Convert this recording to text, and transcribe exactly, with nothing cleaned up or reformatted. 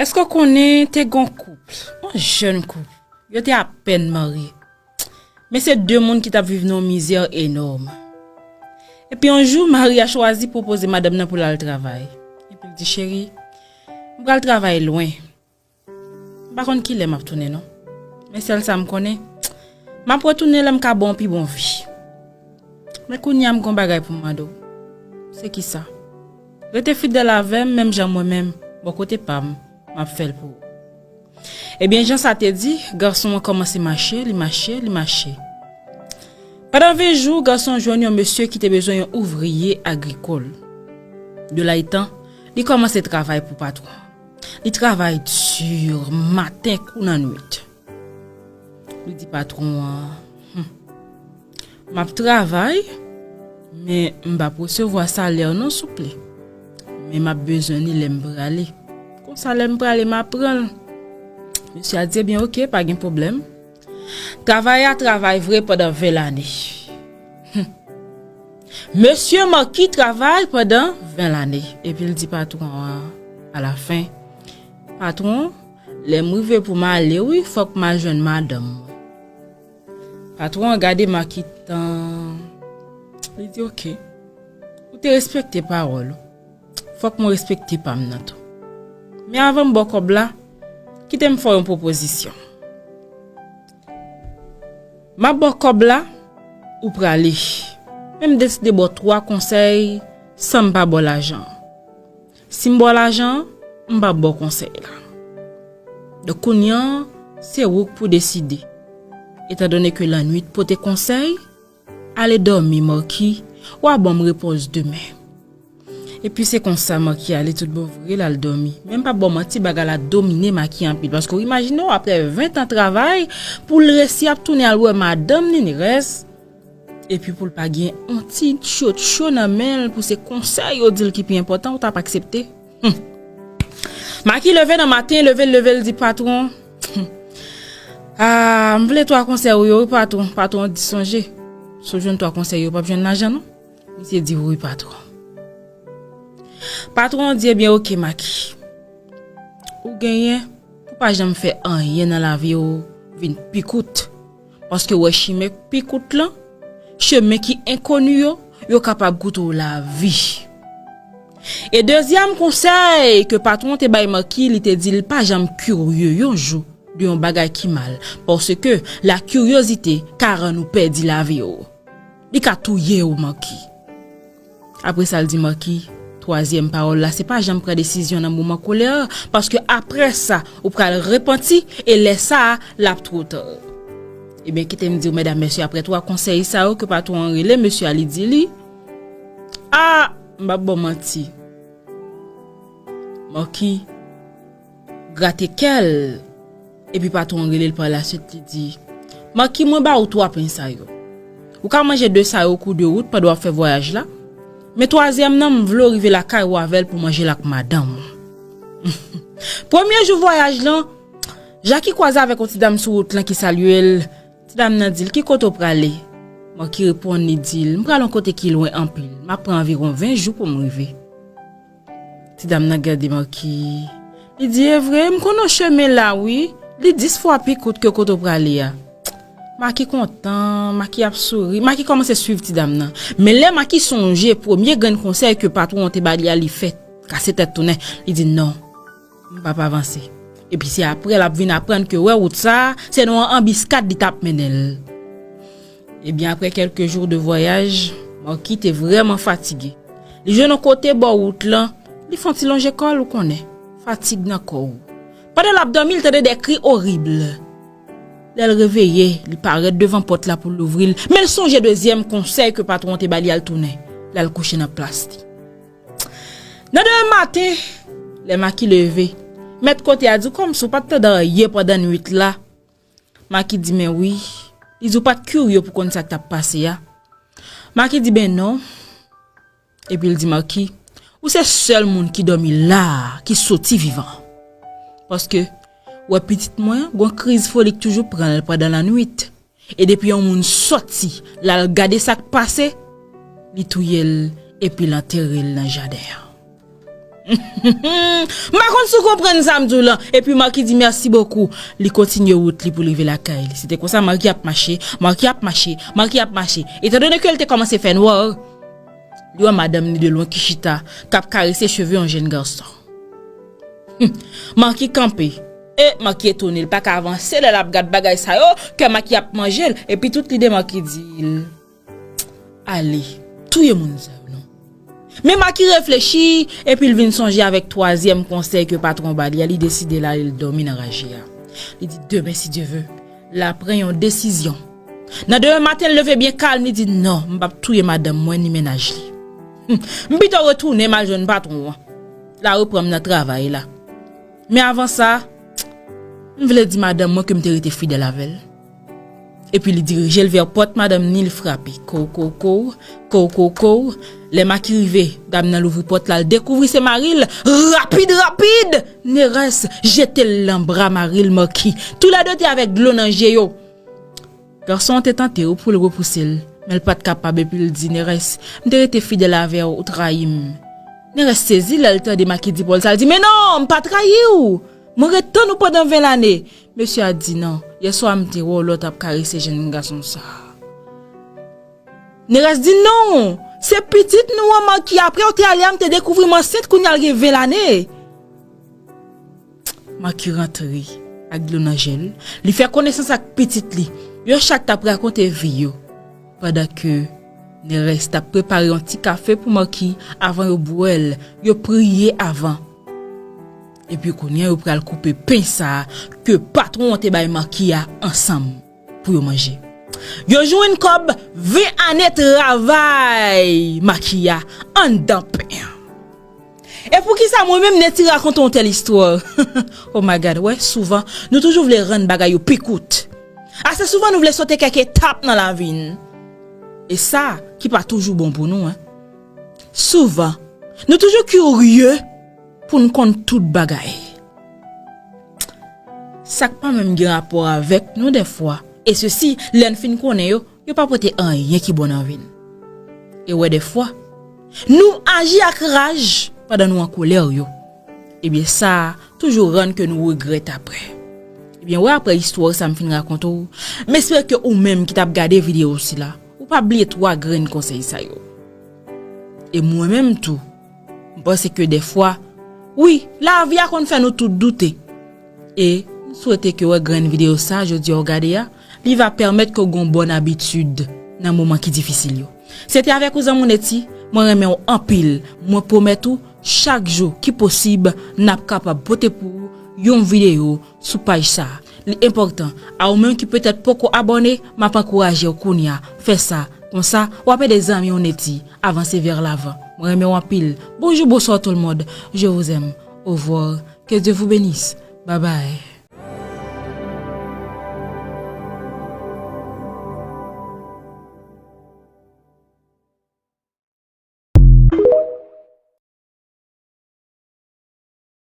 Èske w konnen te gen yon koup, yon jèn koup, yo te apèn marye. Men se de moun ki t ap viv nan yon mizè enòm. Epi yon jou, mari a chwazi pwopoze madanm nan pou l al travay. Epi l di, cheri, m pral travay lwen. M pa konn kilè m ap tounen non. Men sèl sa m konnen, m ap retounen lè m ka ba w yon pi bon vi. Men kounye a m gen yon bagay pou m mande w. Se kisa? Rete fidèl avè m, menm jan mwen menm, bò kote pa m, m ap fè l pou ou. Ebyen, jan sa te di, gason an kòmanse mache, li mache, li mache. Pandan ven jou, gason an jwenn yon mesye ki te bezwen yon ouvriye agrikòl. De la etan, li kòmanse travay pou patwon an. Li travay di, maten kou nan nwit. Li di patwon an, hmm, m ap travay, men m p ap resevwa salè non souple. Men m ap bezwen li lè m prale. Konsa lè m prale, m a pran l. Mesye a di, ebyen, oke, pa gen pwoblèm. Travay a travay vre pandan ven lane. Hmm. Mesye Marky travay pandan ven lane. Epi l di patwon an, alafen, patwon, lè m rive pou m ale, wi, fòk m al jwenn madanm mwen. Patwon an gade Marky tan. Li di, oke. Ou te respekte pawòl ou. Fòk mwen respekte pa m nan tou. Men avan m ba w kòb la, kite m fè w yon pwopozisyon. M ap ba w kòb la, ou prale. Men m deside ba w twa konsèy san m pa ba w lajan an. Si m ba w lajan an, m p ap ba w konsèy la. Donk kounye a, se ou k pou deside. Etandone ke lannwit pote konsèy, ale dòmi, Marky, w a ban m repons demen. Epi se konsa Marky ale tout bon vre, l al dòmi. Men m p ap ba w manti, bagay la domine Marky anpil. Paske w imajine w, aprè ven tan travay, pou l resi ap tounen al wè madanm li, ni rès. Epi pou l pa gen yon ti tchotcho nan men l, pou se konsèy yo di l ki pi enpòtan, ou t ap aksepte? Hmm. Marky leve nan maten, leve l, leve l di patwon, hmm, a, m vle twa konsèy ou yo, wi, patwon. Patwon di, sonje, si w jwenn twa konsèy yo, w p ap jwenn lajan non. Misye di, wi, patwon. Patwon an di, ebyen, oke, Marky. Ou genyen pou pa janm fè anyen nan lavi w vin pi kout. Paske w wè chimen pi kout lan, chemen ki enkoni yo, yo kapab koute w lavi. E dezyèm konsèy ke patwon te bay Marky, li te di l pa janm kirye yon jou de yon bagay ki mal, paske la kiryozite ka rann ou pèdi lavi w. Li ka touye w, Marky. Apre sa, l di Marky, twazyèm pawòl la, se pa janm pran desizyon nan moman kolè, paske apre sa, ou pral repanti, e lè sa a, l ap twò ta. Ebyen, kite m di w, medam, mesye, aprè twa konsèy sa yo ke patwon an rele, mesye a, li di li, a, m p ap ba w manti. Marky grate kè l. Epi patwon an rele l pa laswit, li di, Marky, mwen ba ou twa pen sa yo. Ou ka manje de sa yo kou de wout pandan w ap fè vwayaj la. Men twazyèm nan, m vle w rive lakay ou avè l pou manje l ak madanm ou. Premye jou vwayaj lan, Jackie kwaze avèk yon ti dam sou wout lan ki salye l. Ti dam nan di l, ki kote w prale? Marky reponn, li di l, m prale yon kote ki lwen anpil. M ap pran anviwon ven jou pou m rive. Ti dam nan gade Marky. Li di, e vre, m konn yon chemen la, wi. Li dis fwa pi kout ke kote w prale a. Marky kontan, Marky ap souri. Marky kòmanse swiv ti dam nan. Men lè Marky sonje premye grenn konsèy ke patwon an te ba li a, li fè kase tèt tounen. Li di, non, m p ap avanse. Epi se apre l ap vin aprann ke wè wout sa a, se nan yon anbiskad li t ap mennen l. Ebyen, aprè kèlke jou de vwayaj, Marky te vrèman fatige. Li jwenn yon kote bò wout lan, li fè yon ti lonje kò l, ou konnen, fatig nan kò w. Pandan l ap dòmi, li tande de kri orib. Lè l reveye, li parèt devan pòt la pou l louvri l, men l sonje dezyèm konsèy ke patwon an te ba li, al tounen, l al kouche nan plas li. Nan demen maten, lè Marky leve, mèt kote a di w kòmsi w pa t tande anyen pandan nwit la. Marky di, men wi. Li di, ou pa t kirye pou konn sa k t ap pase a. Marky di, ben non. Epi l di Marky, ou se sèl moun ki dòmi la a ki soti vivan. Paske, wè pitit mwen, gon kriz foli k toujou pran l pandan lannwit. E depi yon moun sòti, l al gade sa k pase, li touye l, epi l antere l nan jaden an. M pa konn si w konprann sa m di w lan. Epi Marky di mèsi bokou. Li kontinye wout li pou l rive lakay li. Se te konsa Marky ap mache, Marky ap mache, Marky ap mache. Etandone ke l te kòmanse fè nwa, li wè madanm ni de lwen ki chita, k ap karese cheve yon jèn gason. Marky kanpe. E Marky etone, l pa ka avanse lè l ap gad bagay sa yo, kè Marky ap manje l. Epi tout lide Marky di l, ale, touye moun sa yo non. Men Marky reflechi, epi l vin sonje avèk twazyèm konsèy ke patwon ba li a, li deside l ale l dòmi nan raje a. Li di, demen, si Dye ve, l ap pran yon desizyon. Nan demen maten, l leve byen kalm, li di, non, m p ap touye madanm mwen ni mennaj li. Hmm, m pito retounen m al jwenn patwon an. L a reprann m nan travay la. Men avan sa, m vle di madanm mwen ke m te rete fidèl avè l. Epi li dirije l vè pòt madanm ni, li frape. Kow, kow, kow, kow, kow, kow. Lè Marky rive, dam nan louvri pòt la, l dekouvri se mari l. Rapid, rapid! Nerès jete l nan bra mari l, Marky. Toulède te avèk dlo nan je yo. Gason an te tante wi pou l repouse l, men l pa t kapab epi l di, Nerès, m te rete fidèl avè w, ou trayi m. Nerès sezi lè l tande Marky di pawòl sa, l di, men non, m pa trayi w! Mwen ret tann ou pandan ven lane. Mesye a di, non, yèswa m te wè w lè w t ap karese jèn gason sa. Nerès di, non, se pitit nou an Marky, apre w te ale a, m te dekouvri m ansent, kounye a l gen ven lane. Marky rantre ak dlo nan je l. Li fè konesans ak pitit li. Yo chak t ap rakonte vi yo. Pandan ke Nerès t ap prepare yon ti kafe pou Marky avan yo bwè l, yo priye avan. Epi kounye a yo pral koupe pen sa a ke patwon an te bay Marky a ansanm pou yo manje. Yo jwenn kòb ven ane travay Marky a anndan pen an. E poukisa mwen menm Netty rakonte yon tèl istwa? Oh my God, wè, souvan, nou toujou vle rann bagay yo pi kout. Ase souvan nou vle sote kèk etap nan lavi n. E sa ki pa toujou bon pou nou, en. Souvan, nou toujou kirye pou n konn tout bagay. Sa k pa menm gen rapò avèk nou dèfwa. E sesi, lè n fin konnen yo, yo pa pote anyen ki bon nan vi n. E wè dèfwa, nou aji ak raj pandan nou an kolè yo. Ebyen sa a toujou rann ke nou regrèt apre. Ebyen wè, apre istwa sa m fin rakonte w, m espere ke ou menm ki t ap gade videyo sila, ou pa bliye twa grenn konsèy sa yo. E mwen menm tou, m panse ke dèfwa, wi, lavi a konn fè nou tout doute. E m swete ke wè grenn videyo sa jodi a w gade a, li va pèmèt ke w gen yon bòn abitid nan moman ki difisil yo. Se te avèk ou zanmi w Netty, mwen renmen w anpil. Mwen pwomèt ou, chak jou ki posib, n ap kapab pote pou ou yon videyo sou paj sa a. Li enpòtan, a ou menm ki petèt poko abòne, m ap ankouraje w kounye a, fè sa. Konsa, w ap ede zanmi w Netty avanse vè lavan. Mwen renmen w anpil. Bonjou, bonswa tout le monde. Je vous aime. Au revoir. Que Dieu vous bénisse. Bye bye.